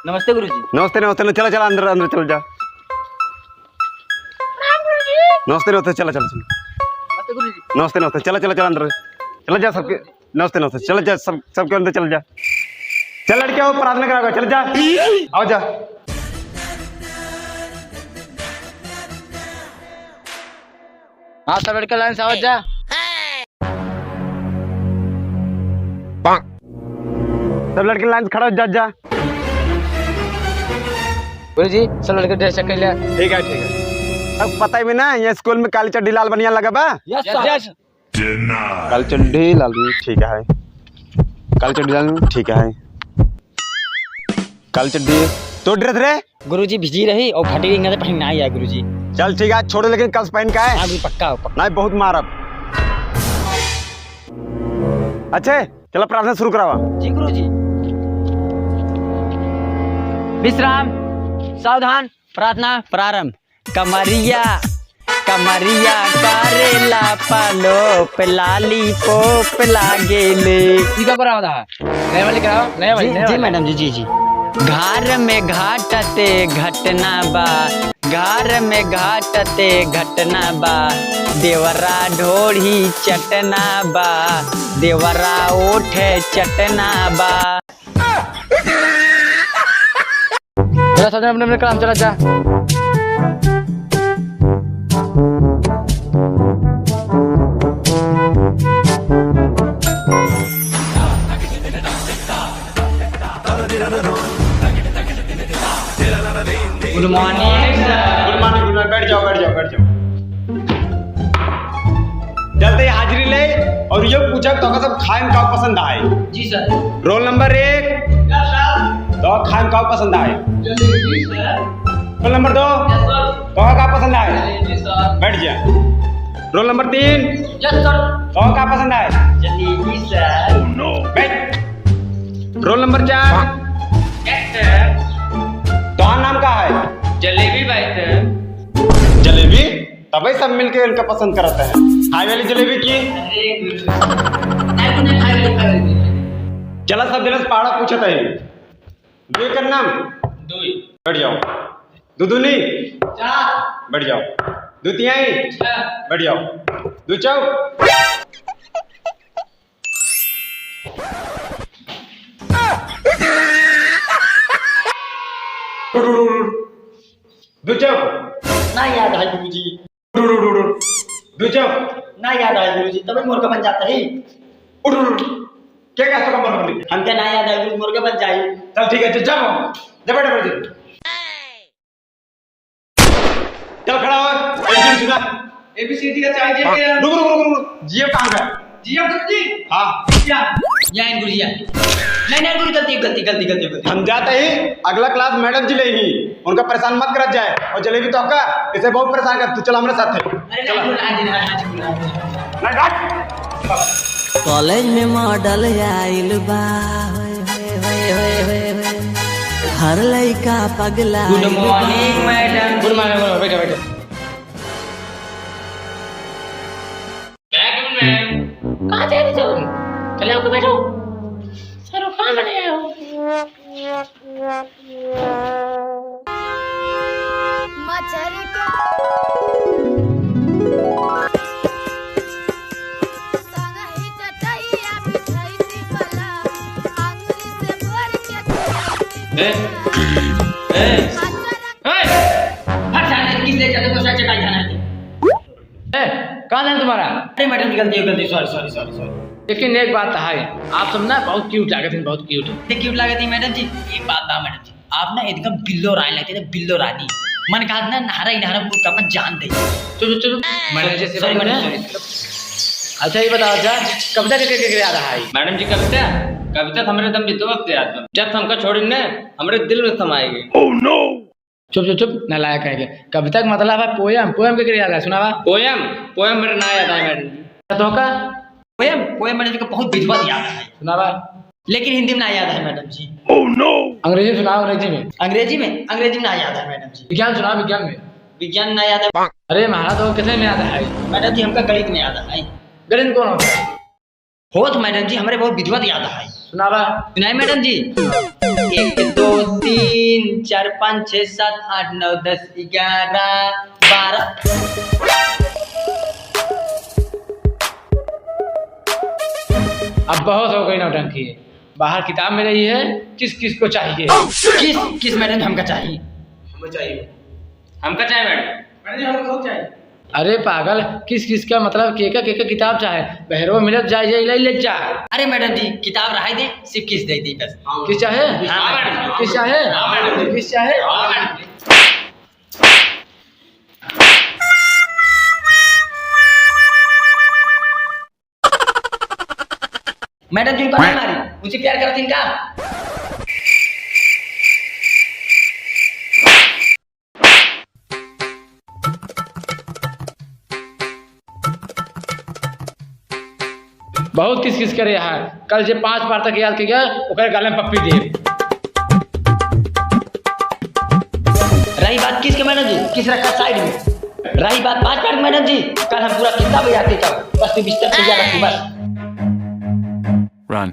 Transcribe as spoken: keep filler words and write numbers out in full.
नमस्ते गुरुजी। नमस्ते, नमस्ते, चला, चला, अंदर, अंदर चल जा। प्रणाम गुरुजी। नमस्ते, नमस्ते, चला, चला, चला। नमस्ते गुरुजी। नमस्ते, नमस्ते, चला, चला, चला, अंदर। चला जा सबके। नमस्ते, नमस्ते, चला जा, सब, सबके अंदर चला जा। चल लड़के, आओ, प्रार्थना कराओ, चल जा। आओ जा। हाँ, सब लड़के लाइन से आवत जा। सब लड़के लाइन से खड़ा हो जा, जा। गुरुजी, सब लड़के ड्रेस चेक कर लिया। ठीक है, ठीक है। अब पता ही भी ना, ये स्कूल में काली चड्ढी लाल बनियान लगा बा। यस, यस। काली चड्ढी लाल बनियान, ठीक है। काली चड्ढी लाल बनियान, ठीक है। काली चड्ढी, तो ड्रेस रे? गुरुजी, भिजी रही और फटी रही, इनका से पहनना ही है गुरुजी। चल ठीक है, छोड़, लेकिन कल से पहन का है। हाँ गुरुजी, पक्का हो, पक्का। नहीं, बहुत मारब। अच्छे, चला प्रार्थना शुरू करावा। जी गुरुजी। विश्राम, सावधान, प्रार्थना प्रारंभ। कमरिया, कमरिया करेला पलोप, लालीपॉप लागेले। ई का करावत है? नया वाली कराओ, नया वाली, जी, नया जी वाली। मैडम जी, जी, जी। घर में घाटते घटना बा, घर में घाटते घटना बा, देवरा ढोढ़ी चटना बा, देवरा ओठ चटना बा। चला, सब जन अपने अपने काम, चला जा। Good morning, sir। Good morning, good morning। बैठ जाओ, बैठ जाओ, बैठ जाओ। जल्दी हाजिरी ले और यो पूछा, तोका सब खाए में का पसंद आए? जी सर। रोल नंबर एक। यस सर। तोका खाए में का पसंद आए? जलेबी सर। रोल नंबर दो। यस सर। तोका का पसंद आए? जलेबी सर। बैठ जा। रोल नंबर तीन। यस सर। तोका का पसंद आए? जलेबी सर। बैठ। रोल नंबर चार। यस सर। तोहार नाम का है? जलेबी भाई सर। जलेबी? तबे सब मिलके इनका पसंद करत है। खाए वाली जलेबी की? अरे गुरु। नहीं, तूने खाए वाली, खाए वाली। चला सब जने से पहाड़ा पूछत है। दुई का नाम? दुई। बैठ जाओ। दू दूनी? चार। बैठ जाओ। दू तिहाई? छह। बैठ जाओ। दू चौक? दू चौक? ना याद है गुरुजी। दू चौक? ना याद है गुरुजी, तबे मुर्गा बन जाता है। उठ, उठ, उठ। क्या कहता का मुर्गा बन गया? हमके ना याद है गुरुजी, मुर्गा बन जाए। चल ठीक है, चल, जा, जा, बैठ, बैठ, बैठ। चल, खड़ा हो। A B C D सुना। A B C D का चाय दे के। रुक, रुक, रुक, रुक। G F कहाँ का? G F गुरुजी। हाँ। या, या इन गुरुजी, या। नहीं, नहीं, गुरु, गलती, गलती, गलती, गलती, गलती। हम जाते ही अगला क्लास मैडम जी ले ही। उनका परेशान मत करत जाए। और जलेबी तो आपका, इसे बहुत परेशान कर। तू चल हमारे साथ है। अरे, चला। नहीं, गुरु, आज नहीं, आज नहीं, आज नहीं। नहीं, हट। कॉलेज में मॉडल आइल बा, होय, होय, होय। हर लइका पगला Good morning, madam। Good morning, good morning, बैठो, बैठो। Good morning। कहाँ जा रही तुम? चले आओ, बैठो। सर, कहाँ बने हो? मच्छर के संग ही चटैया बिछैती बला, अंगुरी से भर के ए, ए, ए, हट, जाने किस ले चले तो सच का जाना है। ए, कहाँ जाना तुम्हारा? अरे मैडम जी, गलती हो, गलती, sorry, sorry, sorry, sorry। लेकिन एक बात है, आप सब ना बहुत cute लागत हैं, बहुत cute। ये cute लागत है मैडम जी, एक बात बा मैडम जी, आप ना एकदम बिल्लो रानी लगती है, बिल्लो रानी। मन कहत ना नहरा ही नहरा कूद के अपन जान दे। चुप, चुप, चुप। मैडम जी, sorry, sorry, मैडम, मैडम। Sorry, sorry। अच्छा, ये बताओ, अच्छा, कविता के, के, के याद है? मैडम जी, कविता? कविता तो हमरे एकदम बिल्लो वक्त याद बा। जब हमका छोड़िन ने, हमरे दिल में समाएगी। चुप, चुप, चुप, नालायक है के। कविता का मतलब है poem, poem के, के याद है, सुनावा? Poem? Poem मेरे ना याद आए मैडम जी। तो का? Poem, poem मैडम जी का बहुत विधिवत याद है। सुनावा? लेकिन हिंदी में ना याद है मैडम जी। अंग्रेजी में सुनाओ, अंग्रेजी में। अंग्रेजी में? अंग्रेजी में ना याद है मैडम जी। विज्ञान सुनाओ, विज्ञान में। विज्ञान ना याद है। अरे महाराज, तो कितने में याद है? मैडम जी, हमका गणित में याद है। गणित कौन होता है? होत मैडम जी, हमरे बहुत विधिवत याद है। सुनावा। सुनाई मैडम जी। एक, दो, तीन, चार, पाँच, छः, सात, आठ, नौ, दस, ग्यारह, बारह। अब बहुत हो गई नौटंकी। बाहर किताब मिल रही है, किस किस को चाहिए? किस किस मैडम हमका चाहिए? हमको चाहिए। हमका चाहिए मैडम। मैडम जी, हमको चाहिए। अरे पागल, किस किस का मतलब केका केका किताब चाहे? बहरवा मिलत जाए, जाए, ले, ले जा। अरे मैडम जी, किताब रहाई दे, सिर्फ किस दे दी बस। किस चाहे? हाँ मैडम। किस चाहे? हाँ मैडम। किस चाहे? हाँ मैडम। मैडम जी, उनका नहीं मारी, उनसे प्यार करत इनका। बहुत किस किस करे यार, कल जे पाँच बार तक याद के गया, ओकरे गले में पप्पी दे। रही बात किस के मैडम जी, किस रखा साइड में। रही बात पाँच बार मैडम जी, कल हम पूरा किताब याद के, बस तू बिस्तर तैयार रखी बस। Run.